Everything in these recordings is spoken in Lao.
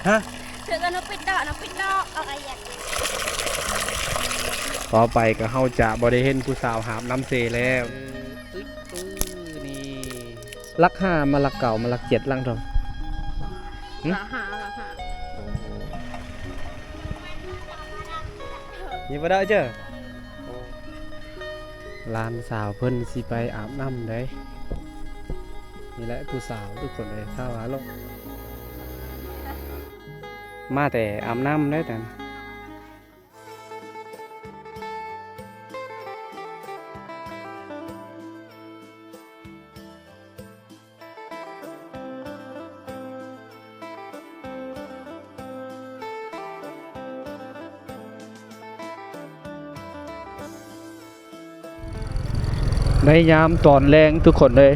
ຮະ ຖືກກັນ ເຮົາປິດດອກ ເຮົາປິດດອກ ເອົາໄອ້ແຍກ ຕໍ່ໄປກໍເຮົາຈະບໍ່ໄດ້ເຫັນຜູ້ສາວຫາບນ້ຳເຊແລ້ວ. ອື ອື ນີ້ ຫຼັກຫ້າ ມາຫຼັກເກົ້າ ມາຫຼັກເຈັດ ຫຼັກເທົ່າ ຫຶ? ຫຼັກຫ້າ ຫຼັກຫ້າ ໂອ້ ນີ້ບໍ່ໄດ້ເຈົ້າ. ໂອ້ ຫຼານສາວເພິ່ນຊິໄປອາບນ້ຳໃດ໋. ນີ້ແຫຼະຜູ້ສາວທຸກຄົນເອີຍ ຖ້າວ່າລົງ ມາແຕ່ອາບນ້ຳເດ້ ແຕ່ ໃນຍາມຕອນແລງທຸກຄົນເອີຍ.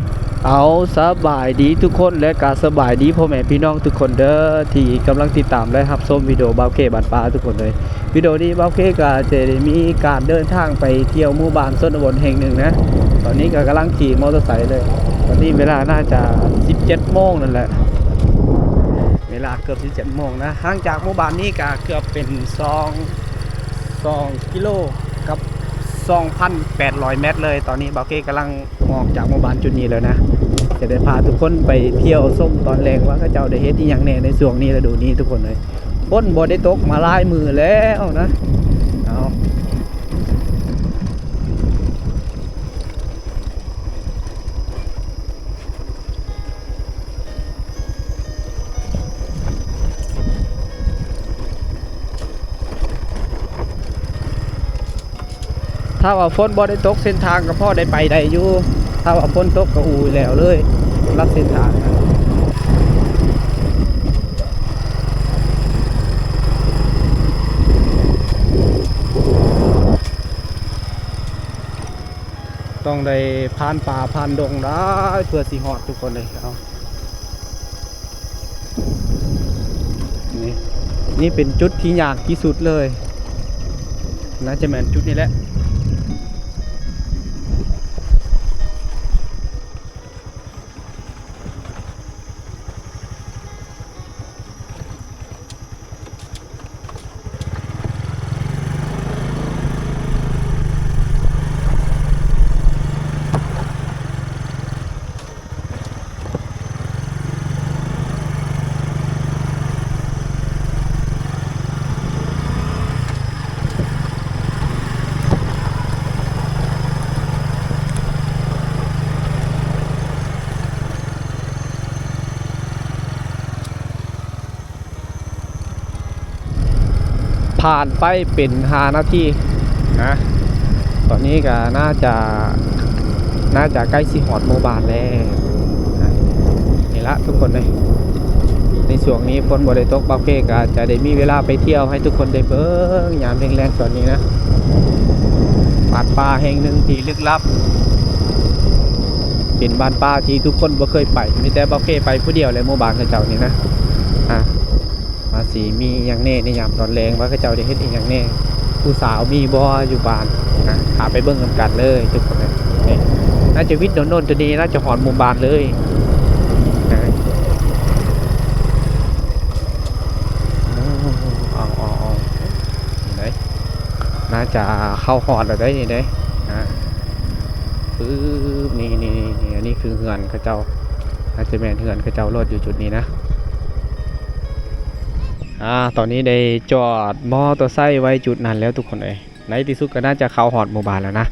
ເອົາ ສະບາຍດີທຸກຄົນ ແລະກະສະບາຍດີພໍ່ແມ່ພີ່ນ້ອງທຸກຄົນເດີ ທີ່ກຳລັງຕິດຕາມ ແລະ ຮັບຊົມວິດີໂອບ່າວເຄບ້ານປ່າທຸກຄົນເອີຍ. ວິດີໂອນີ້ບ່າວເຄກໍຈະໄດ້ມີການເດີນທາງໄປທ່ຽວໝູ່ບ້ານຊົນນະບົດແຫ່ງໜຶ່ງນະ. ຕອນນີ້ກໍກຳລັງຂີ່ມໍເຕີໄຊເລີຍ. ຕອນນີ້ເວລາໜ້າຈະສິບເຈັດໂມງນັ້ນແຫຼະ ເວລາເກືອບສິບເຈັດໂມງນະ. ຫ່າງຈາກໝູ່ບ້ານນີ້ກໍເກືອບເປັນສອງ ສອງກິໂລກັບສອງພັນແປດຮ້ອຍແມັດເລີຍ. ຕອນນີ້ບ່າວເຄກຳລັງ ອອກຈາກໝູ່ບ້ານຈຸດນີ້ແລ້ວນະ ຈະໄດ້ພາທຸກຄົນໄປທ່ຽວຊົມຕອນແລງວ່າເຂົາເຈົ້າໄດ້ເຮັດອີ່ຫຍັງແດ່ໃນຊ່ວງນີ້ ລະດູນີ້ທຸກຄົນເອີຍ. ຝົນບໍ່ໄດ້ຕົກມາຫຼາຍມື້ແລ້ວນະ. ເອົາ ຖ້າວ່າຝົນບໍ່ໄດ້ຕົກ ເສັ້ນທາງກໍພໍໄດ້ໄປໄດ້ຢູ່. ຖ້າວ່າຝົນຕົກກໍອູ່ແລ້ວເລີຍ ສຳລັບເສັ້ນທາງ. ຕ້ອງໄດ້ຜ່ານປ່າຜ່ານດົງໄດ້ເພື່ອຊິຮອດທຸກຄົນເລີຍ. ເອົາ ນີ້ ນີ້ເປັນຈຸດທີ່ຍາກທີ່ສຸດເລີຍ. ໜ້າຈະແມ່ນຈຸດນີ້ແຫຼະ. ຜ່ານໄປເປັນຫ້ານາທີນະ ຕອນນີ້ກໍໜ້າຈະ ໜ້າຈະໃກ້ຊິຮອດໝູ່ບ້ານແລ້ວນະ. ນີ້ລະທຸກຄົນເອີຍ ໃນຊ່ວງນີ້ຝົນບໍ່ໄດ້ຕົກ ບ່າວເຄກໍຈະໄດ້ມີເວລາໄປທ່ຽວໃຫ້ທຸກຄົນໄດ້ເບິ່ງຍາມແລງໆຕອນນີ້ນະ. ບ້ານປ່າແຫ່ງໜຶ່ງທີ່ລຶກລັບ ເປັນບ້ານປ່າທີ່ທຸກຄົນບໍ່ເຄີຍໄປ ມີແຕ່ບ່າວເຄໄປຜູ້ດຽວແຫຼະ ໝູ່ບ້ານເຂົາເຈົ້ານີ້ນະ. ອາ ວ່າຊິມີຫຍັງແດ່ໃນຍາມຕອນແລງ ວ່າເຂົາເຈົ້າໄດ້ເຮັດອີ່ຫຍັງແດ່ ຜູ້ສາວມີບໍ່ຢູ່ບ້ານນະ. ພາໄປເບິ່ງນຳກັນເລີຍທຸກຄົນເອີຍ. ນີ້ ໜ້າຈະວິດດົນໆ ໂຕນີ້ໜ້າຈະຮອດໝູ່ບ້ານເລີຍນະ. ເອົາໆໆ ນີ້ເດ້ ໜ້າຈະເຂົ້າຮອດແລ້ວເດ້ນີ້ເດ້ນະ. ປຶບ ນີ້ໆໆ ອັນນີ້ຄືເຮືອນເຂົາເຈົ້າ ໜ້າຈະແມ່ນເຮືອນເຂົາເຈົ້າໂລດຢູ່ຈຸດນີ້ນະ. ອາ ຕອນນີ້ໄດ້ຈອດມໍເຕີໄຊໄວ້ຈຸດນັ້ນແລ້ວທຸກຄົນເອີຍ. ໃນທີ່ສຸດກໍໜ້າຈະເຂົ້າຮອດໝູ່ບ້ານແລ້ວນະ.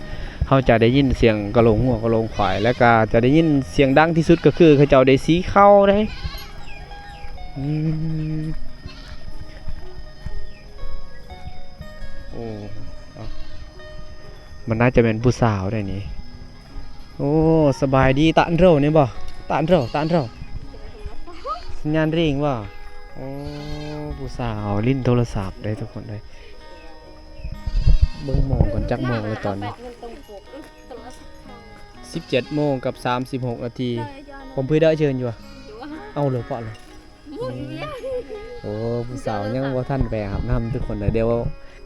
ເຮົາຈະໄດ້ຍິນສຽງກະໂຫຼງງົວກະໂຫຼງຄວາຍ ແລ້ວກໍຈະໄດ້ຍິນສຽງດັງທີ່ສຸດກໍຄືເຂົາເຈົ້າໄດ້ສີເຂົ້າເດ້. ອືມ ໂອ້ ເອົາ ມັນໜ້າຈະແມ່ນຜູ້ສາວໄດ໋ນີ້. ໂອ້ ສະບາຍດີ ຕານເຮົານີ້ບໍ່? ຕານເຮົາ ຕານເຮົາ ສັນຍານເຣງບໍ່? ໂອ້ ຜູ້ສາວຫຼິ້ນໂທລະສັບເດ້ທຸກຄົນເອີຍ. ເບິ່ງໂມງກ່ອນ ຈັກໂມງແລ້ວຕອນນີ້? ສິບເຈັດໂມງກັບສາມສິບຫົກນາທີ. ຜົມເພິ່ງໄດ້ເຊີນຢູ່ ເອົາເລີຍ ເພາະເລີຍ. ໂອ້ ຜູ້ສາວຍັງບໍ່ທັນໄປອາບນ້ຳທຸກຄົນເດີ. ດຽວ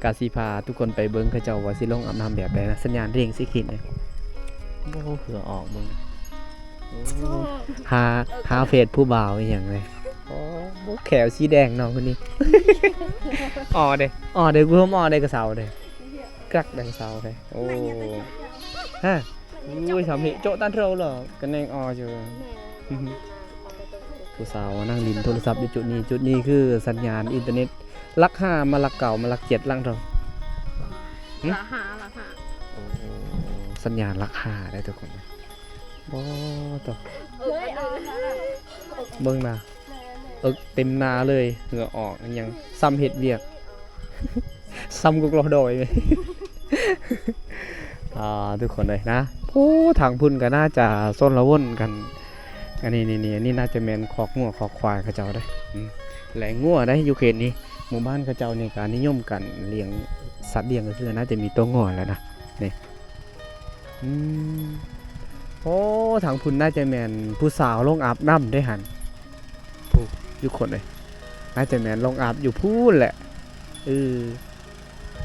ກະຊິພາທຸກຄົນໄປເບິ່ງເຂົາເຈົ້າວ່າຊິລົງອາບນ້ຳແບບໃດນະ. ສັນຍານເຣງຊິຂຶ້ນເລີຍ. ໂອ້ ເຫື່ອອອກເບິ່ງ. ໂອ້ ຫາ ຫາເຟດຜູ້ບ່າວອີ່ຫຍັງເລີຍ. ໂອ້ ໂອ້ ແຂວສີແດງນ້ອງຄົນນີ້ ອໍເດ້ ອໍເດ້ ກູໂຮມອໍເດ້ ກະເຊົາເດ້ ກຣັກແດງເຊົາເດ້ ໂອ້ ຮະ ໂອ້ຍ ສຳເຮໂຈະຕັນເທົ່າລະ ກະແນງອໍຢູ່. ຜູ້ສາວມານັ່ງຫຼິ້ນໂທລະສັບຢູ່ຈຸດນີ້ ຈຸດນີ້ຄືສັນຍານອິນເຕີເນັດຫຼັກຫ້າ ມາຫຼັກເກົ້າ ມາຫຼັກເຈັດ ຫຼັກເທົ່າ ຫຶ? ຫຼັກຫ້າ ຫຼັກຫ້າ ໂອ້ ສັນຍານຫຼັກຫ້າໄດ໋ທຸກຄົນ ບໍ່ ໂຕ ເບິ່ງນະ ເອິກເຕັມໜ້າເລີຍ ເຫື່ອອອກ ອີ່ຫຍັງ ສ່ຳເຮັດວຽກ ສ່ຳກົກລໍດອຍ ອ່າ ທຸກຄົນເອີຍນະ ຜູ້ທາງພຸ້ນກະໜ້າຈະຊົນລະວົນກັນ ອັນນີ້ ນີ້ ນີ້ ອັນນີ້ໜ້າຈະແມ່ນຄອກງົວຄອກຄວາຍເຂົາເຈົ້າເດ້ ອືມ ແຫຼງງົວເດ້ ຢູ່ເຂດນີ້ ໝູ່ບ້ານເຂົາເຈົ້ານີ້ກະນິຍົມກັນລ້ຽງສັດລ້ຽງ ກະຄືໜ້າຈະມີໂຕງົວແຫຼະນະ ນີ້ ອືມ ໂອ້ ທາງພຸ້ນໜ້າຈະແມ່ນຜູ້ສາວລົງອາບນ້ຳເດ້ຫັ້ນ ຜູ້ ທຸກຄົນເອີຍ ໜ້າຈະແມ່ນລົງອາບຢູ່ພຸ້ນແຫຼະ ເອີ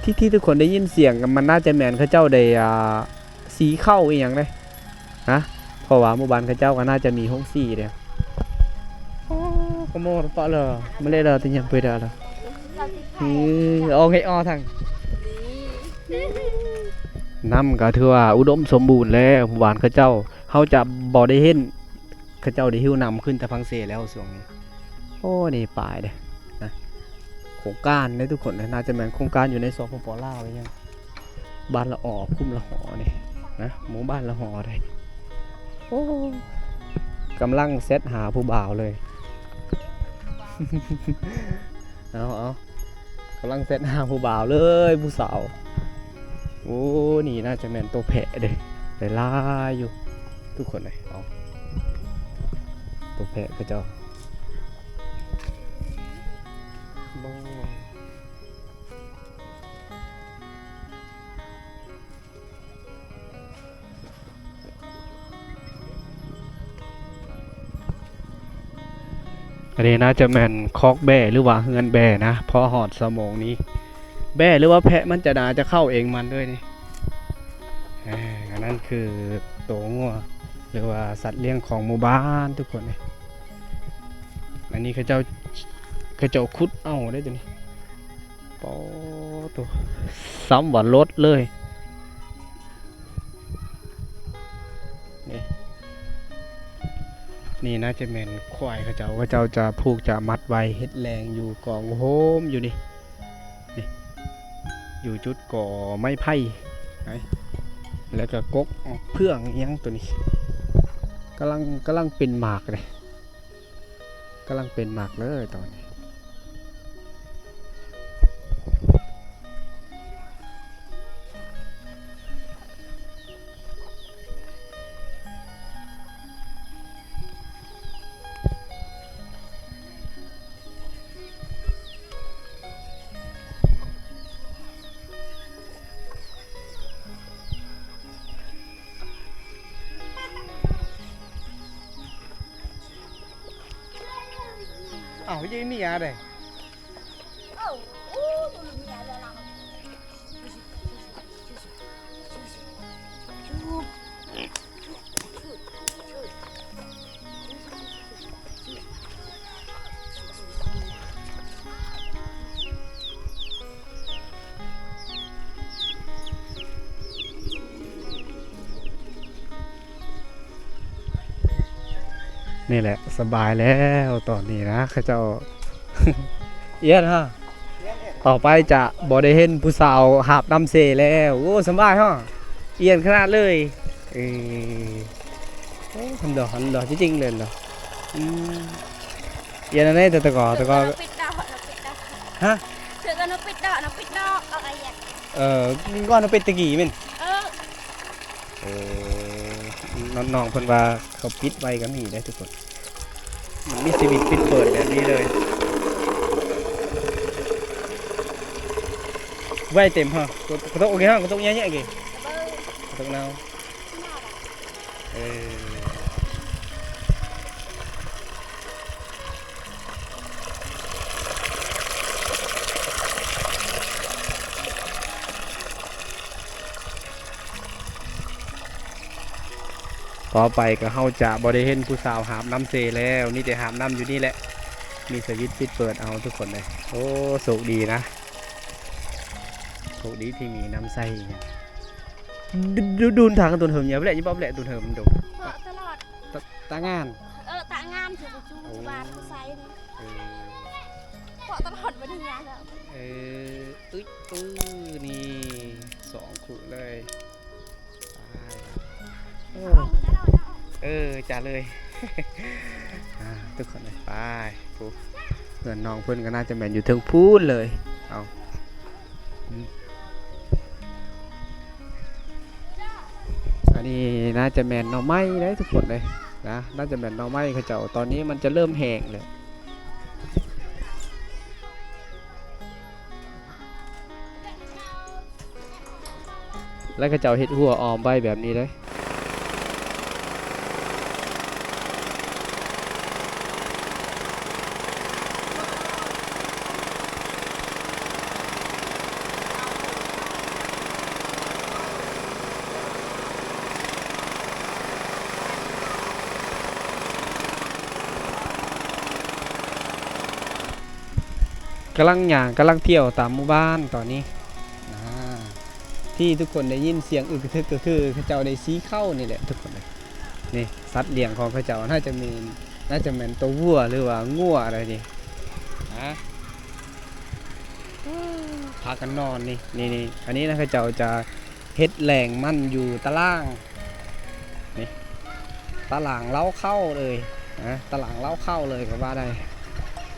ທີ່ ທີ່ທຸກຄົນໄດ້ຍິນສຽງ ມັນໜ້າຈະແມ່ນເຂົາເຈົ້າໄດ້ ອ່າ ສີເຂົ້າອີ່ຫຍັງເດ້ ນະ ເພາະວ່າໝູ່ບ້ານເຂົາເຈົ້າກະໜ້າຈະມີໂຮງສີເດ້ ໂອ້ ກະໂມຕະປະເລີ ມາເລດາຕິຍັງເປີດາລະ ເອີ ອອກໃຫ້ອອກທາງ ນ້ຳກະຖືວ່າອຸດົມສົມບູນແລ້ວ ໝູ່ບ້ານເຂົາເຈົ້າ ເຮົາຈະບໍ່ໄດ້ເຫັນ ເຂົາເຈົ້າໄດ້ຫິ້ວນ້ຳຂຶ້ນແຕ່ຝັ່ງເຊແລ້ວຊ່ວງນີ້ ໂອ້ ນີ້ປາຍເດ້ ນະ ໂຄງການເດ້ທຸກຄົນ ໜ້າຈະແມ່ນໂຄງການຢູ່ໃນ ສປປ ລາວ ອີ່ຫຍັງ ບ້ານລະອໍ ຄຸ້ມລະຫໍນີ້ ນະ ໝູ່ບ້ານລະຫໍເດ້ ໂອ້ ກຳລັງແຊັດຫາຜູ້ບ່າວເລີຍ ເອົາ ເອົາ ກຳລັງແຊັດຫາຜູ້ບ່າວເລີຍ ຜູ້ສາວ ໂອ້ ນີ້ໜ້າຈະແມ່ນໂຕແພະເດ້ ຫຼາຍໆຢູ່ ທຸກຄົນເອີຍ ເອົາ ໂຕແພະເຂົາເຈົ້າ ອັນນີ້ໜ້າຈະແມ່ນຄອກແບ້ ຫຼືວ່າເຮືອນແບ້ນະ ເພາະຮອດຊົ່ວໂມງນີ້ ແບ້ ຫຼືວ່າແພະ ມັນຈະໜ້າຈະເຂົ້າເອງມັນເລີຍນີ້ ເອີ ອັນນັ້ນຄືໂຕງົວ ຫຼືວ່າສັດລ້ຽງຂອງໝູ່ບ້ານທຸກຄົນເອີຍ ອັນນີ້ເຂົາເຈົ້າ ເຂົາເຈົ້າຂຸດເອົາເດ້ໂຕນີ້ ປາໂຕ ສ່ຳວ່າລົດເລີຍ ນີ້ ນີ້ໜ້າຈະແມ່ນຄວາຍເຂົາເຈົ້າ ເຂົາເຈົ້າຈະຜູກຈະມັດໄວ້ ເຮັດແລງຢູ່ກອງໂຮມຢູ່ນີ້ ນີ້ ຢູ່ຈຸດກໍໄມ້ໄຜ່ ແລ້ວກະກົກເພື່ອງອີ່ຫຍັງໂຕນີ້ ກຳລັງ ກຳລັງເປັນໝາກເດ້ ກຳລັງເປັນໝາກເລີຍຕອນນີ້ ອ້າວ ຍາຍເມຍເດ້. ນີ້ແຫຼະ ສະບາຍແລ້ວຕອນນີ້ນະ ເຂົາເຈົ້າ ອຽນຮະ ຕໍ່ໄປຈະບໍ່ໄດ້ເຫັນຜູ້ສາວຫາບນ້ຳເຊແລ້ວ. ໂອ້ ສະບາຍຮະ ອຽນຂະໜາດເລີຍ. ເອີ ໂອ້ ຮັນດອ ຮັນດອ ຈິງໆ ເລີຍເນາະ. ອືມ ອຽນອັນໃດແຕ່ ແຕ່ກໍ ແຕ່ກໍ ຮະ ເອີ ມັນກໍອັນເປັດຕະກີ້ແມ່ນ ເອີ ໂອ້ ນ້ອງໆ ເພິ່ນວ່າເຂົາປິດໄວ້ກໍມີໄດ໋ທຸກຄົນ ມັນມີຊີວິດປິດເປີດແບບນີ້ເລີຍ ໄວ້ເຕັມຮະ ກະຕົກ ໂອເຄຮະ ກະຕົກໃຫຍ່ໆ ກະຕົກນາວ. ເອີ ຕໍ່ໄປກໍເຮົາຈະບໍ່ໄດ້ເຫັນຜູ້ສາວຫາບນ້ຳເຊແລ້ວ ມີແຕ່ຫາບນ້ຳຢູ່ນີ້ແຫຼະ. ມີສະວິດປິດເປີດເອົາທຸກຄົນເລີຍ. ໂອ້ ໂຊກດີນະ ໂຊກດີທີ່ມີນ້ຳໃຊ້ອີ່ຫຍັງ. ດູ ດູນທາງໂຕເຫິມ ຢ່າແຫຼະ ຢ່າແຫຼະ ໂຕເຫິມມັນດົງ ເກາະຕະຫຼອດ ຕະ ຕະງານ ເອີ ຕະງານຄືບໍ່ຈູ ໂອ້ ຈະບາດໃສ່ນີ້ ເອີ ເກາະຕະຫຼອດບໍ່ໄດ້ຍາກແລ້ວ ເອີ ອຶດ ອື ນີ້ສອງຄູ່ເລີຍ. ໂອ້ ເອີ ຈ້າເລີຍ ອ່າ ທຸກຄົນເອີຍ ໄປ ຜູ້ ເພື່ອນນ້ອງເພິ່ນກໍໜ້າຈະແມ່ນຢູ່ເທິງພຸ້ນເລີຍ. ເອົາ ອືມ ອັນນີ້ໜ້າຈະແມ່ນໜໍ່ໄມ້ເດ້ທຸກຄົນເອີຍນະ ໜ້າຈະແມ່ນໜໍ່ໄມ້ເຂົາເຈົ້າ ຕອນນີ້ມັນຈະເລີ່ມແຫ້ງແລ້ວ. ແລ້ວເຂົາເຈົ້າເຮັດຮົ້ວອ້ອມໄວ້ແບບນີ້ເດ້. ກຳລັງຍ່າງ ກຳລັງທ່ຽວຕາມໝູ່ບ້ານຕອນນີ້ ອ່າ ທີ່ທຸກຄົນໄດ້ຍິນສຽງອຶກກະທຶກ ກໍຄືເຂົາເຈົ້າໄດ້ສີເຂົ້ານີ້ແຫຼະທຸກຄົນເອີຍ. ນີ້ສັດລ້ຽງຂອງເຂົາເຈົ້າ ໜ້າຈະແມ່ນ ໜ້າຈະແມ່ນໂຕວັວ ຫຼືວ່າງົວອະໄລນີ້ ຫາ ພາກັນນອນນີ້ ນີ້ໆ ອັນນີ້ນະ ເຂົາເຈົ້າຈະເຮັດແຫຼງມັນຢູ່ຕາລ່າງ ນີ້ ຕາລ່າງເລົ້າເຂົ້າເລີຍນະ ຕາລ່າງເລົ້າເຂົ້າເລີຍກໍວ່າໄດ້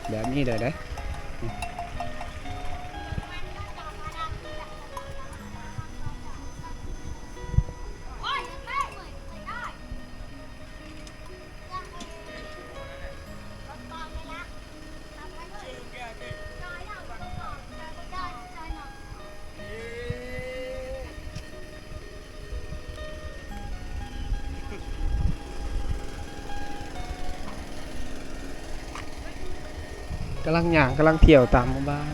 ແບບນີ້ເລີຍເດ້. ກຳລັງຍ່າງ ກຳລັງທ່ຽວຕາມໝູ່ບ້ານ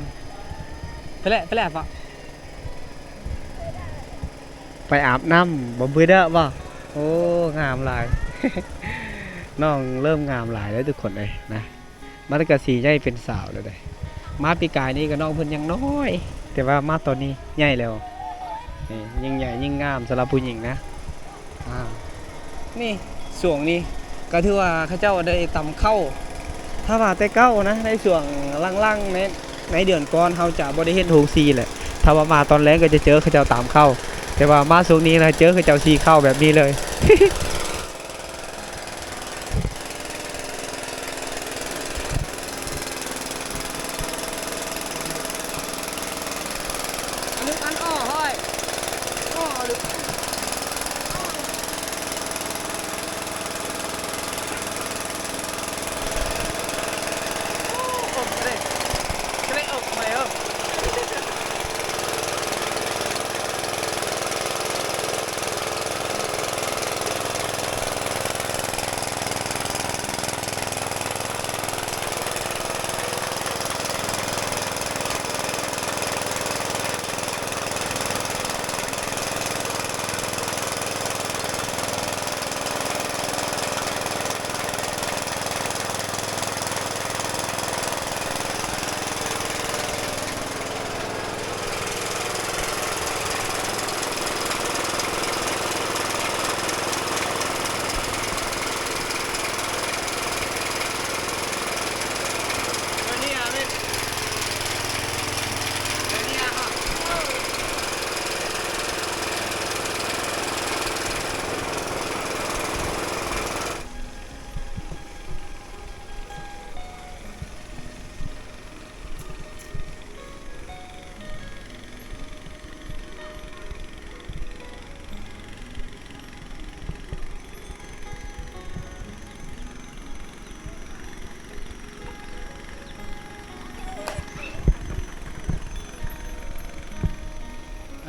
ໄປແຫຼະ ໄປແຫຼະ ໄປອາບນ້ຳບໍ່ ເບື່ອເດີ້ບໍ່? ໂອ້ ງາມຫຼາຍ ນ້ອງເລີ່ມງາມຫຼາຍແລ້ວທຸກຄົນເອີຍນະ. ມັນກໍຊິໃຫຍ່ເປັນສາວແລ້ວເດ້. ມາປີກາຍນີ້ກໍນ້ອງເພິ່ນຍັງນ້ອຍ ແຕ່ວ່າມາຕອນນີ້ໃຫຍ່ແລ້ວ. ນີ້ ຍິ່ງໃຫຍ່ຍິ່ງງາມສຳລັບຜູ້ຍິງນະ. ອ່າ ນີ້ ຊ່ວງນີ້ກໍຖືວ່າເຂົາເຈົ້າໄດ້ຕຳເຂົ້າ. ຖ້າວ່າແຕ່ເກົ່ານະ ໃນຊ່ວງຫຼັງໆ ໃນ ໃນເດືອນກ່ອນ ເຮົາຈະບໍ່ໄດ້ເຫັນໂຮງສີແຫຼະ. ຖ້າວ່າມາຕອນແລງກໍຈະເຈີເຂົາເຈົ້າຕຳເຂົ້າ. ແຕ່ວ່າມາຊ່ວງນີ້ນະ ເຈີເຂົາເຈົ້າສີເຂົ້າແບບນີ້ເລີຍ.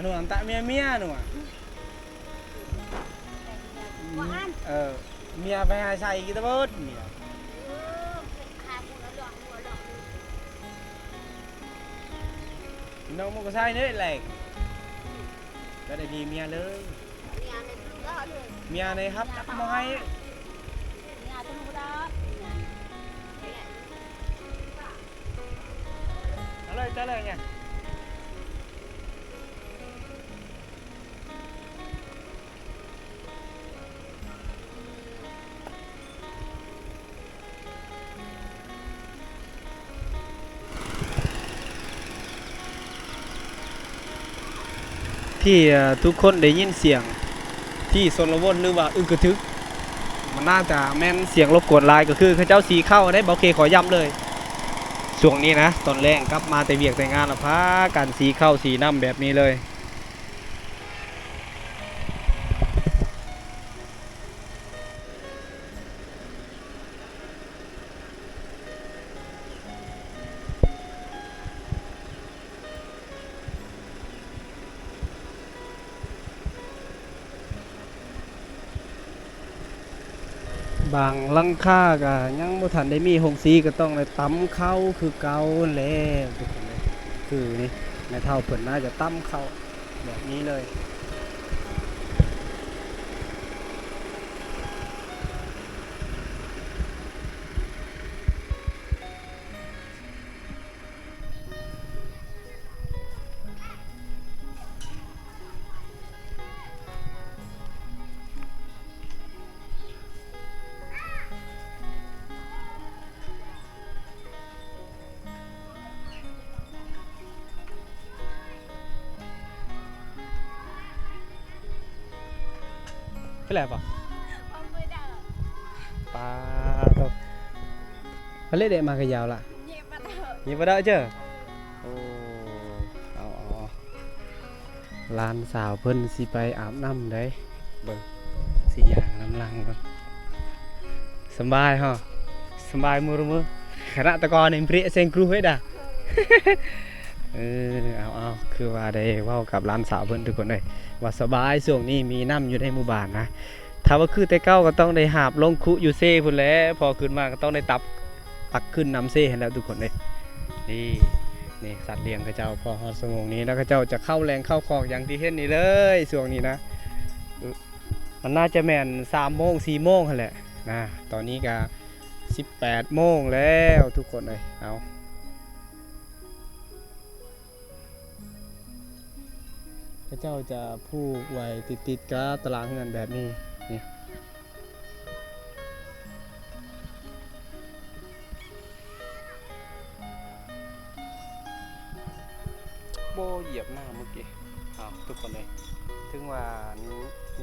Anu, antak mia-mia anu, ah. ເອີ ເມຍໄປຫາໃສ່ກິນຕະເບີດເມຍ ນ້ອງມັນກໍໃສ່ເດ້ແຫຼະ ກໍໄດ້ດີເມຍເລີຍ ເມຍໃນຮັບຈັກບໍ່ໃຫ້ ເມຍຕະລຸດາ ເມຍ ເມຍ ເລີຍເນຍ. ທີ່ ເອີ ທຸກຄົນໄດ້ຍິນສຽງທີ່ຊົນລະວົນ ຫຼືວ່າອຶກກະທຶກ ມັນໜ້າຈະແມ່ນສຽງລົບກວນຫຼາຍ ກໍຄືເຂົາເຈົ້າສີເຂົ້າເດ້. ເບົາເຄຂໍຢ້ຳເລີຍ ຊ່ວງນີ້ນະ ຕອນແລງກັບມາແຕ່ວຽກແຕ່ງານລະ ພາກັນສີເຂົ້າສີນ້ຳແບບນີ້ເລີຍ. ບາງຫຼັງຄາກໍຍັງບໍ່ທັນໄດ້ມີໂຮງສີ ກໍຕ້ອງໄດ້ຕຳເຂົ້າຄືເກົ່າຫັ້ນແຫຼະ ທຸກຄົນເອີຍ. ຄືນີ້ ແມ່ເຖົ້າເພິ່ນໜ້າຈະຕຳເຂົ້າ ແບບນີ້ເລີຍ. ເປັນແລ້ວບໍ່? ປາໂທ້ ເອົາເລດເດະມາກະຍາວລະ ເຍປະເດີ ເຍປະເດີເຈີ. ໂອ້ ເອົາ ເອົາ ເອົາ. ຫຼານສາວເພິ່ນຊິໄປອາບນ້ຳເດ້ ເບິ່ງ ຊິຍ່າງນຳຫຼັງເບິ່ງ. ສຳບາຍເນາະ ສຳບາຍມື້ ມື້ ຂະນະຕະກອນນີ້ເບຣະແຊງກຣູເຮັດດາ. ເອີ ເອົາ ເອົາ ຄືວ່າໄດ້ເວົ້າກັບຫຼານສາວເພິ່ນ ທຸກຄົນເອີຍ ວ່າສະບາຍ ຊ່ວງນີ້ມີນ້ຳຢູ່ໃນໝູ່ບ້ານນະ. ຖ້າວ່າຄືແຕ່ເກົ່າກໍຕ້ອງໄດ້ຫາບລົງຄຸຢູ່ເຊພຸ້ນແຫຼະ ພໍຂຶ້ນມາກໍຕ້ອງໄດ້ຕັກ ຕັກຂຶ້ນນຳເຊຫັ້ນແຫຼະ ທຸກຄົນເອີຍ. ນີ້ ນີ້ສັດລ້ຽງເຂົາເຈົ້າ ພໍຮອດຊົ່ວໂມງນີ້ແລ້ວ ເຂົາເຈົ້າຈະເຂົ້າແຫຼງເຂົ້າຄອກຢ່າງທີ່ເຫັນນີ້ເລີຍ. ຊ່ວງນີ້ນະ ມັນໜ້າຈະແມ່ນສາມໂມງ ສີ່ໂມງຫັ້ນແຫຼະນະ. ຕອນນີ້ກະສິບແປດໂມງແລ້ວ ທຸກຄົນເອີຍ. ເອົາ ເຂົາເຈົ້າຈະຜູກໄວ້ຕິດໆກັບຕາລ່າງເຮືອນແບບນີ້ ນີ້ ໂອ້ ຢຽບນ້ຳເມື່ອກີ້. ເອົາ ທຸກຄົນເອີຍ ເຖິງວ່າ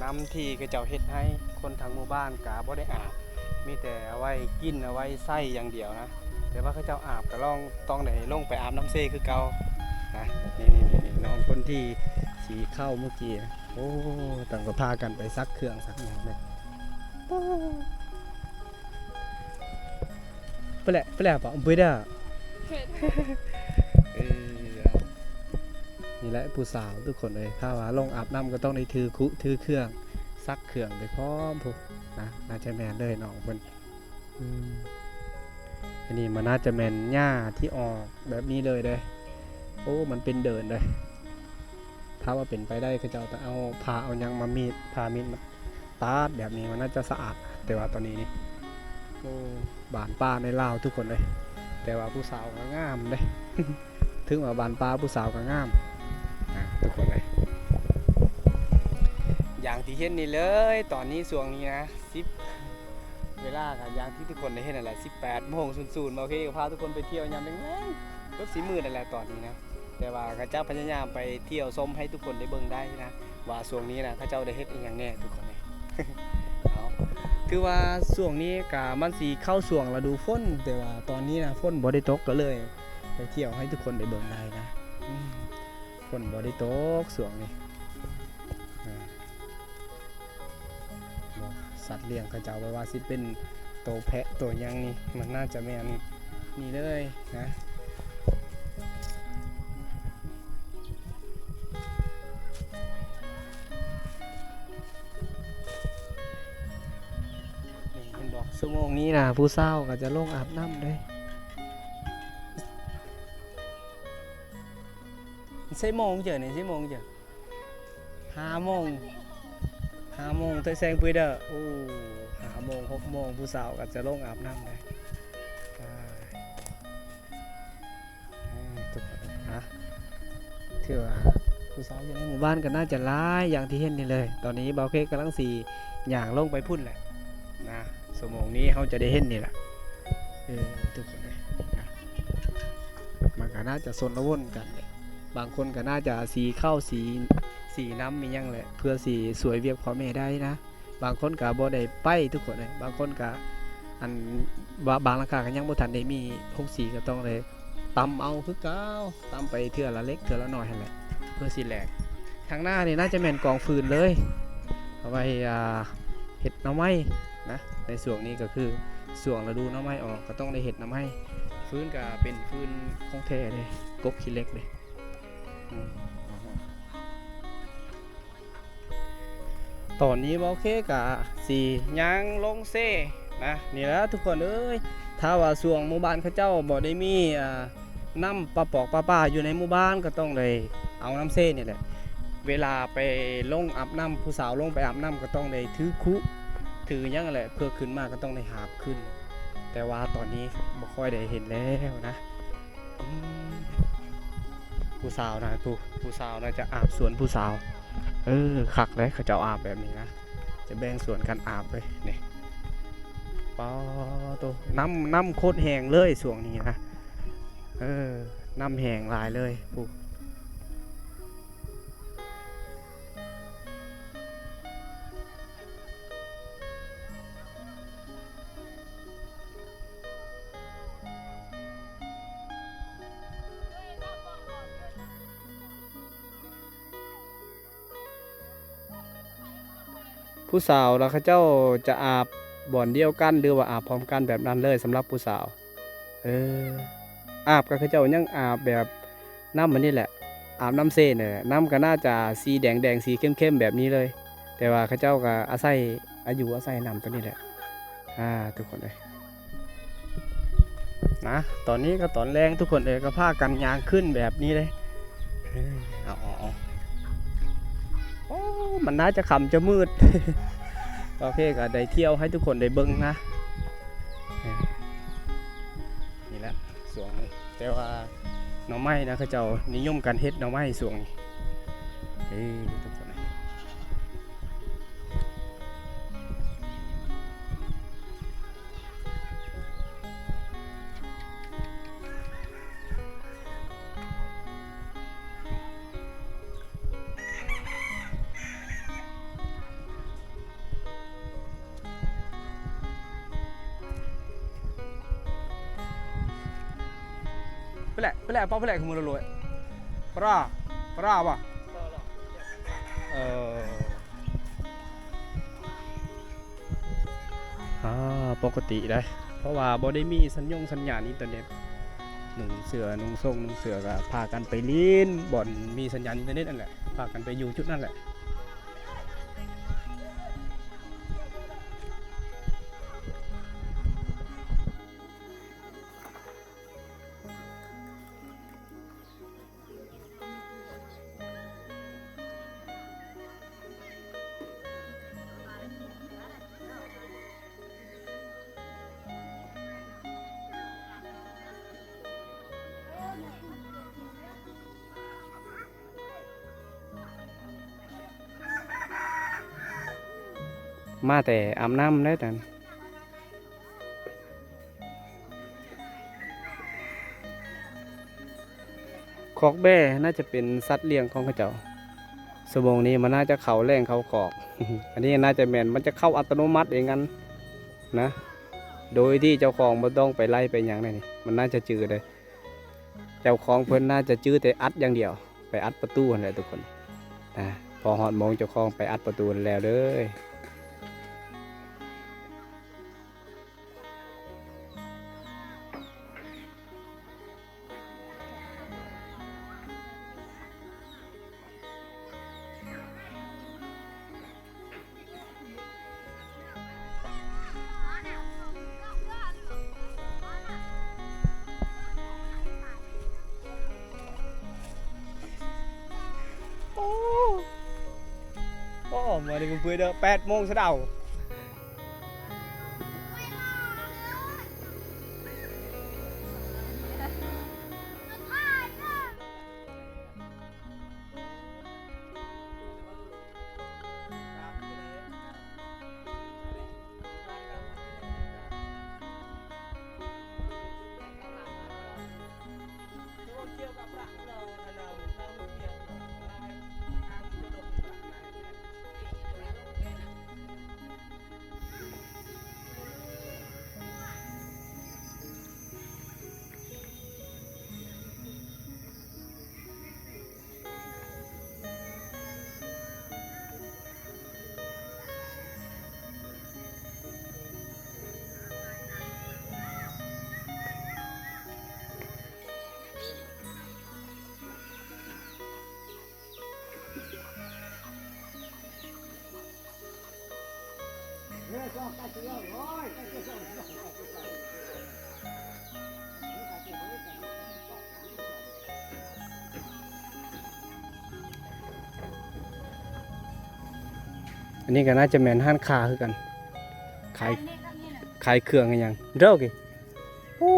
ນ້ຳທີ່ເຂົາເຈົ້າເຮັດໃຫ້ຄົນທັງໝູ່ບ້ານກະບໍ່ໄດ້ອາບ ມີແຕ່ເອົາໄວ້ກິນ ເອົາໄວ້ໃຊ້ຢ່າງດຽວນະ. ແຕ່ວ່າເຂົາເຈົ້າອາບກໍລອງ ຕ້ອງໄດ້ລົງໄປອາບນ້ຳເຊຄືເກົ່ານະ. ນີ້ໆໆ ນ້ອງຄົນທີ່ສີເຂົ້າເມື່ອກີ້ນະ. ໂອ້ ຕ້ອງກໍພາກັນໄປຊັກເຄື່ອງຊັກຫຍັງເລີຍ. ປະແຫຼະ ປະແຫຼະປະ ເບີດາ. ເອີ ນີ້ແຫຼະຜູ້ສາວ ທຸກຄົນເອີຍ ຖ້າວ່າລົງອາບນ້ຳກໍຕ້ອງໄດ້ຖືຄຸຖືເຄື່ອງ ຊັກເຄື່ອງໄປພ້ອມພຸ້ນນະ. ໜ້າຈະແມ່ນເລີຍນ້ອງເພິ່ນ. ອືມ ອັນນີ້ມັນໜ້າຈະແມ່ນຫຍ້າທີ່ອອກແບບນີ້ເລີຍເດ້. ໂອ້ ມັນເປັນເດີ່ນເດ້. ຖ້າວ່າເປັນໄປໄດ້ ເຂົາເຈົ້າຕ້ອງເອົາຜ້າເອົາຫຍັງມາມີດ ຜ້າມີດມາຕາດແບບນີ້ ມັນໜ້າຈະສະອາດ. ແຕ່ວ່າຕອນນີ້ນີ້ ໂອ້ ບ້ານປ່າໃນລາວ ທຸກຄົນເອີຍ. ແຕ່ວ່າຜູ້ສາວກໍງາມເດ້. ເຖິງວ່າບ້ານປ່າ ຜູ້ສາວກໍງາມ ອ່າ ທຸກຄົນເອີຍ. ຢ່າງທີ່ເຫັນນີ້ເລີຍ ຕອນນີ້ຊ່ວງນີ້ນະ ສິບ ເວລາກໍຢ່າງທີ່ທຸກຄົນໄດ້ເຫັນນັ້ນແຫຼະ ສິບແປດໂມງສູນໆ. ໂອເຄ ກໍພາທຸກຄົນໄປທ່ຽວຍາມແລງໆ ເກືອບຊິມືດນັ້ນແຫຼະຕອນນີ້ນະ. ແຕ່ວ່າກໍຈະພະຍາຍາມໄປທ່ຽວຊົມໃຫ້ທຸກຄົນໄດ້ເບິ່ງໄດ້ນະ ວ່າຊ່ວງນີ້ນະ ເຂົາເຈົ້າໄດ້ເຮັດອີ່ຫຍັງແດ່ ທຸກຄົນເອີຍ. ເອົາ ຖືວ່າຊ່ວງນີ້ກະມັນຊິເຂົ້າຊ່ວງລະດູຝົນ ແຕ່ວ່າຕອນນີ້ນະ ຝົນບໍ່ໄດ້ຕົກ ກໍເລີຍໄປທ່ຽວໃຫ້ທຸກຄົນໄດ້ເບິ່ງໄດ້ນະ. ອືມ ຝົນບໍ່ໄດ້ຕົກຊ່ວງນີ້. ອ່າ ບໍ່ ສັດລ້ຽງເຂົາເຈົ້າ ບໍ່ວ່າຊິເປັນໂຕແພະໂຕຫຍັງນີ້ ມັນໜ້າຈະແມ່ນນີ້ເລີຍນະ. ນີ້ເຫັນບໍ່ ຊົ່ວໂມງນີ້ນະ ຜູ້ສາວກໍຈະລົງອາບນ້ຳເດ້. ໃສ່ໂມງເຈີນີ້ ໃສ່ໂມງເຈີ ຫ້າໂມງ ຫ້າໂມງ ເຕີແຊງປຸຍເດີ. ໂອ້ ຫ້າໂມງ ຫົກໂມງ ຜູ້ສາວກໍຈະລົງອາບນ້ຳໄດ໋. ອ່າ ເອີ ທຸກຄົນ ອາ ຄືວ່າຜູ້ສາວຢູ່ໃນໝູ່ບ້ານກໍໜ້າຈະຫຼາຍຢ່າງທີ່ເຫັນນີ້ເລີຍ. ຕອນນີ້ບ່າວເຄກຳລັງຊິຍ່າງລົງໄປພຸ້ນແຫຼະນະ, ຊົ່ວໂມງນີ້ເຮົາຈະໄດ້ເຫັນນີ້ແຫຼະ. ເອີ ທຸກຄົນເອີຍນະ, ມັນກໍໜ້າຈະຊົນລະວົນກັນແຫຼະ. ບາງຄົນກໍໜ້າຈະສີເຂົ້າສີ ສີນຳອີ່ຫຍັງແຫຼະ ເພື່ອຊິຊ່ວຍວຽກພໍ່ແມ່ໄດ້ນະ. ບາງຄົນກໍບໍ່ໄດ້ໄປທຸກຄົນເອີຍ, ບາງຄົນກໍ ອັນ ບາ ບາງຫຼັງຄາກໍຍັງບໍ່ທັນໄດ້ມີໂຮງສີ ກໍຕ້ອງໄດ້ຕຳເອົາຄືເກົ່າ, ຕຳໄປເທື່ອລະເລັກເທື່ອລະໜ້ອຍຫັ້ນແຫຼະ ເພື່ອຊິແລກ. ທາງໜ້ານີ້ໜ້າຈະແມ່ນກອງຟືນເລີຍ ເອົາໄວ້ ອ່າ ເຮັດໜໍ່ໄມ້ນະ. ໃນຊ່ວງນີ້ກໍຄືຊ່ວງລະດູໜໍ່ໄມ້ອອກ ກໍຕ້ອງໄດ້ເຮັດໜໍ່ໄມ້. ຟືນກໍເປັນຟືນຂອງແທ້ເດ້, ກົກຂີ້ເຫຼັກເດ້. ອືມ ຕອນນີ້ເວົ້າເຄກະຊິຍ່າງລົງເຊນະ. ນີ້ແຫຼະທຸກຄົນເອີຍ, ຖ້າວ່າຊ່ວງໝູ່ບ້ານເຂົາເຈົ້າບໍ່ໄດ້ມີ ອ່າ ນ້ຳປະປອກປະປາຢູ່ໃນໝູ່ບ້ານ ກໍຕ້ອງໄດ້ເອົານ້ຳເຊນີ້ແຫຼະ. ເວລາໄປລົງອາບນ້ຳ, ຜູ້ສາວລົງໄປອາບນ້ຳ ກໍຕ້ອງໄດ້ຖືຄຸ ຖືຫຍັງແຫຼະ, ເພື່ອຂຶ້ນມາກໍຕ້ອງໄດ້ຫາບຂຶ້ນ. ແຕ່ວ່າຕອນນີ້ບໍ່ຄ່ອຍໄດ້ເຫັນແລ້ວນະ. ອືມ ຜູ້ສາວນະ ຜູ້ ຜູ້ສາວນະຈະອາບສວນຜູ້ສາວ. ເອີ ຄັກເດ້ ເຂົາເຈົ້າອາບແບບນີ້ນະ, ຈະແບ່ງສວນກັນອາບເລີຍນີ້. ປາໂຕ ນ້ຳ ນ້ຳໂຄດແຮງເລີຍຊ່ວງນີ້ນະ. ເອີ ນ້ຳແຮງຫຼາຍເລີຍ ຜູ້ ຜູ້ສາວລະເຂົາເຈົ້າຈະອາບບ່ອນດຽວກັນ ຫຼືວ່າອາບພ້ອມກັນແບບນັ້ນເລີຍສຳລັບຜູ້ສາວ. ເອີ ອາບກໍເຂົາເຈົ້າຍັງອາບແບບ ນ້ຳອັນນີ້ແຫຼະ ອາບນ້ຳເຊນີ້ແຫຼະ. ນ້ຳກໍໜ້າຈະສີແດງໆ ສີເຂັ້ມໆ ແບບນີ້ເລີຍ, ແຕ່ວ່າເຂົາເຈົ້າກໍອາໄສ ອາ ຢູ່ອາໄສນ້ຳຕົວນີ້ແຫຼະ. ອ່າ ທຸກຄົນເອີຍນະ, ຕອນນີ້ກໍຕອນແລງ ທຸກຄົນເອີຍ ກໍພາກັນຍ່າງຂຶ້ນແບບນີ້ເດ້. ເອີ ເອົາໆໆ ໂອ້ ມັນໜ້າຈະຄ່ຳຈະມືດ. ໂອເຄ ກໍໄດ້ທ່ຽວໃຫ້ທຸກຄົນໄດ້ເບິ່ງນະ. ເອີ ນີ້ແຫຼະ ຊ່ວງນີ້ ແຕ່ວ່າໜໍ່ໄມ້ນະ ເຂົາເຈົ້ານິຍົມກັນເຮັດໜໍ່ໄມ້ຊ່ວງນີ້. ເອີ ທຸກຄົນ ເພິ່ນແຫຼະ ເພິ່ນແຫຼະ ເປົ່າເພິ່ນແຫຼະ ຄືມື້ລະໂລຍ ປາຣາ ປາຣາບໍ່? ເອີ ອ່າ ປົກກະຕິໄດ໋ ເພາະວ່າບໍ່ໄດ້ມີສັນຢົງສັນຍານອິນເຕີເນັດ ນຸ່ງເສື້ອ ນຸ່ງສົ້ງ ນຸ່ງເສື້ອ ກໍພາກັນໄປຫຼິ້ນບ່ອນມີສັນຍານອິນເຕີເນັດນັ້ນແຫຼະ ພາກັນໄປຢູ່ຈຸດນັ້ນແຫຼະ. ມາແຕ່ອາບນ້ຳແລ້ວນັ້ນ. ຄອກແບ້ໜ້າຈະເປັນສັດລ້ຽງຂອງເຂົາເຈົ້າ. ຊົ່ວໂມງນີ້ມັນໜ້າຈະເຂົ້າແຫຼງເຂົ້າຄອກ. ອັນນີ້ໜ້າຈະແມ່ນ ມັນຈະເຂົ້າອັດຕະໂນມັດເອງຫັ້ນນະ ໂດຍທີ່ເຈົ້າຂອງບໍ່ຕ້ອງໄປໄລ່ໄປຫຍັງໃດນີ້ ມັນໜ້າຈະຈື່ເດ້. ເຈົ້າຂອງເພິ່ນໜ້າຈະຈື່ແຕ່ອັດຢ່າງດຽວ ໄປອັດປະຕູຫັ້ນແຫຼະທຸກຄົນ. ອ່າ ພໍຮອດໂມງເຈົ້າຂອງໄປອັດປະຕູຫັ້ນແລ້ວເດີ. ໂອ້ ໂອ້ ມື້ນີ້ເປື່ອຍເດີ ແປດໂມງສະເດົາ. ອັນນີ້ກໍໜ້າຈະແມ່ນຮ້ານຄ້າຄືກັນ ຂາຍ ຂາຍເຄື່ອງອີຫຍັງເດີ. ໂອ້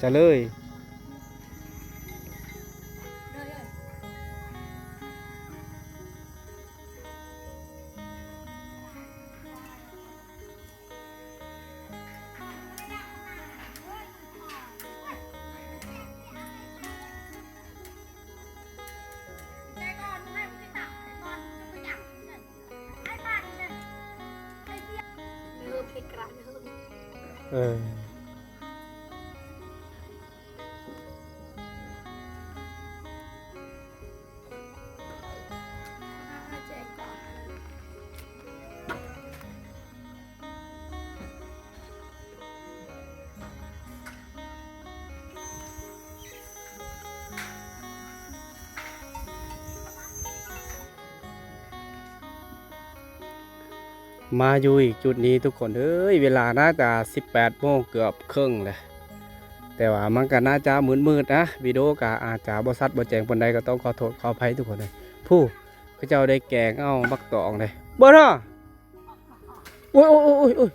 ຈະເລີຍ. ເອີ. ມາຢູ່ອີກຈຸດນີ້ທຸກຄົນເອີຍ, ເວລາໜ້າຈະສິບແປດໂມງເກືອບເຄິ່ງແລ້ວ, ແຕ່ວ່າມັນກໍໜ້າຈະມືດໆນະ, ວິດີໂອກໍອາດຈະບໍ່ຊັດບໍ່ແຈ້ງປານໃດ, ກໍຕ້ອງຂໍໂທດຂໍອະໄພທຸກຄົນເອີຍ. ຜູ້ ເຂົາເຈົ້າໄດ້ແກງເອົາບັກຕອງເດ້ ເບິ່ງເນາະ. ໂອ້ຍ ໂອ້ຍ ໂອ້ຍ ໂອ້ຍ ໂອ້ຍ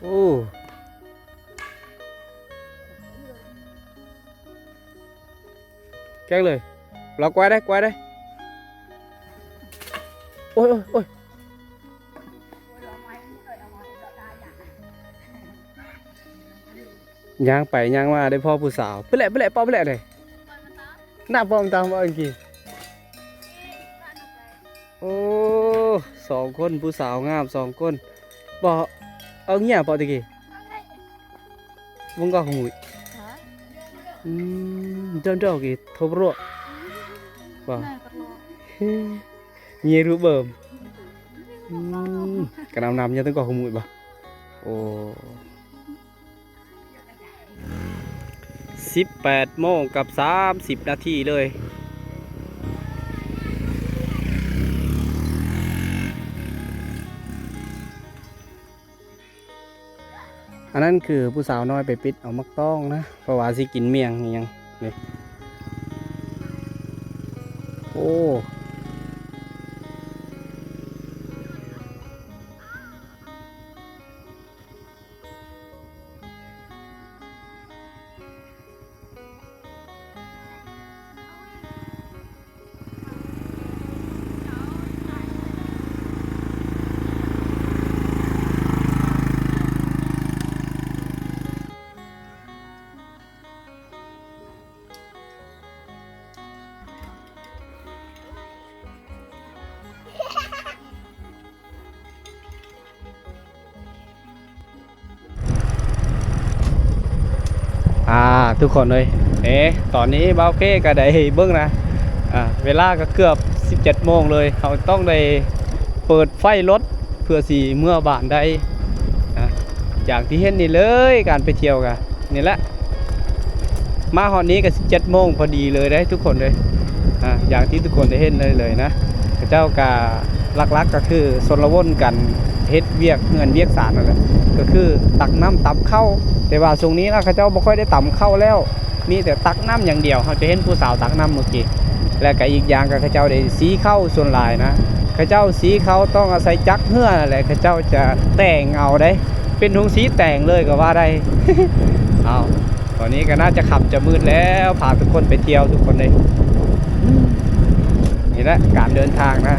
ໂອ້ ແກງເລີຍ. ລາວກວາຍໄດ້ ກວາຍໄດ້. ໂອ້ຍ ໂອ້ຍ ໂອ້ຍ. ຍ່າງໄປຍ່າງມາໄດ້ພໍ້ຜູ້ສາວ. ເພິ່ນແຫຼະ ເພິ່ນແຫຼະ ເປົ່າເພິ່ນແຫຼະເດ້. ໜ້າປ້ອມຕາມວ່າອັງກີ. ໂອ້ ສອງຄົນ ຜູ້ສາວງາມສອງຄົນ. ບໍ່ເອົາເຫຍບໍ່ຕະກີ້? ວົງກໍຂະມຸຍ. ອືມ ເຈົ້າ ເຈົ້າກີ້ໂທບຣວ. ບໍ່ ເຫຍຮູບເບິ່ມ. ອືມ ກະນຳນຳເຫຍຕັ້ງກໍຂະມຸຍບໍ່. ໂອ້. ສິບແປດໂມງກັບສາມສິບນາທີເລີຍ. ອັນນັ້ນຄືຜູ້ສາວນ້ອຍໄປປິດເອົາໝາກຕ້ອງນະ ເພາະວ່າຊິກິນໝ້ຽງອີ່ຫຍັງນີ້. ໂອ້. ອ່າ ທຸກຄົນເອີຍ ເອ ຕອນນີ້ບ່າວເປ້ກໍໄດ້ເບິ່ງນະ ອ່າ ເວລາກໍເກືອບສິບເຈັດໂມງເລີຍ ເຮົາຕ້ອງໄດ້ເປີດໄຟລົດ ເພື່ອຊິເມືອບ້ານໄດ້ນະ. ຢ່າງທີ່ເຫັນນີ້ເລີຍ ການໄປທ່ຽວກະນີ້ແຫຼະ ມາຮອດນີ້ກະສິບເຈັດໂມງພໍດີເລີຍເດ້ທຸກຄົນເດ້. ອ່າ ຢ່າງທີ່ທຸກຄົນໄດ້ເຫັນໄດ້ເລີຍນະ ເຂົາເຈົ້າກະ ຫຼັກໆກໍຄືຊົນລະວົນກັນເຮັດວຽກເຮືອນວຽກຊານນັ້ນແຫຼະ ກໍຄືຕັກນ້ຳຕຳເຂົ້າ. ແຕ່ວ່າຊ່ວງນີ້ນະ ເຂົາເຈົ້າບໍ່ຄ່ອຍໄດ້ຕຳເຂົ້າແລ້ວ ມີແຕ່ຕັກນ້ຳຢ່າງດຽວ. ເຮົາຈະເຫັນຜູ້ສາວຕັກນ້ຳເມື່ອກີ້ ແລະກະອີກຢ່າງກໍເຂົາເຈົ້າໄດ້ສີເຂົ້າສ່ວນຫຼາຍນະ ເຂົາເຈົ້າສີເຂົ້າຕ້ອງອາໄສຈັກເຮືອນັ້ນແຫຼະ ເຂົາເຈົ້າຈະແຕ່ງເອົາເດ້ ເປັນທຸງສີແຕ່ງເລີຍກໍວ່າໄດ້. ເອົາ ຕອນນີ້ກໍໜ້າຈະຄ່ຳຈະມືດແລ້ວ ພາທຸກຄົນໄປທ່ຽວທຸກຄົນເດ້. ນີ້ແຫຼະການເດີນທາງນະ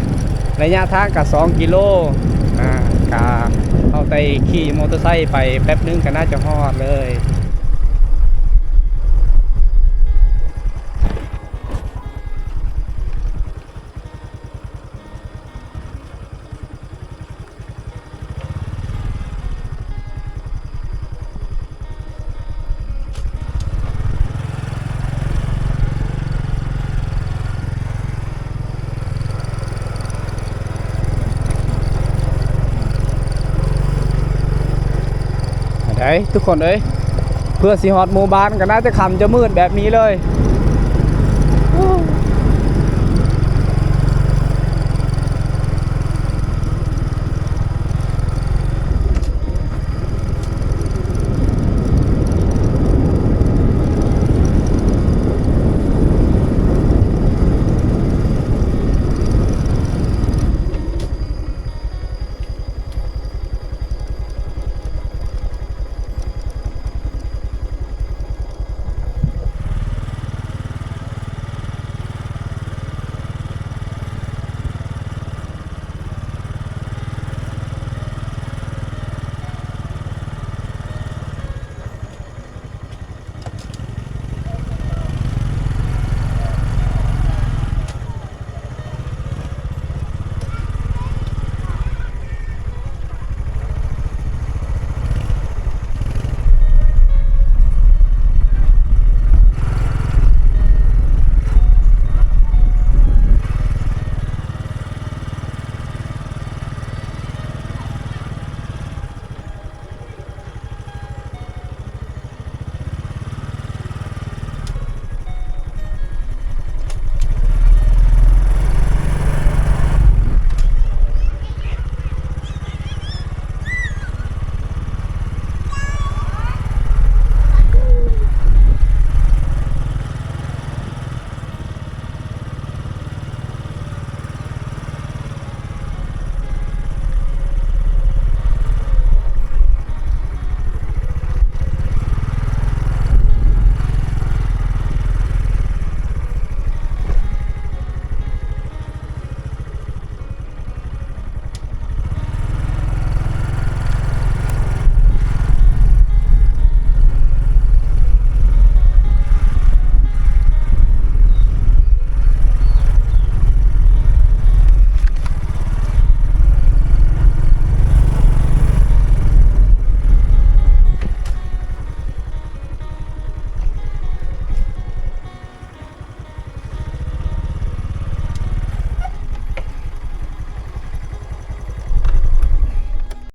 ໄລຍະທາງກະສອງກິໂລ ອ່າ ກະເຮົາໄດ້ຂີ່ມໍເຕີໄຊໄປແປັບໜຶ່ງກະໜ້າຈະຮອດເລີຍ. ໄດ້ທຸກຄົນເອີຍ ເພື່ອຊິຮອດໝູ່ບ້ານກໍໜ້າຈະຄ່ຳຈະມືດແບບນີ້ເລີຍ.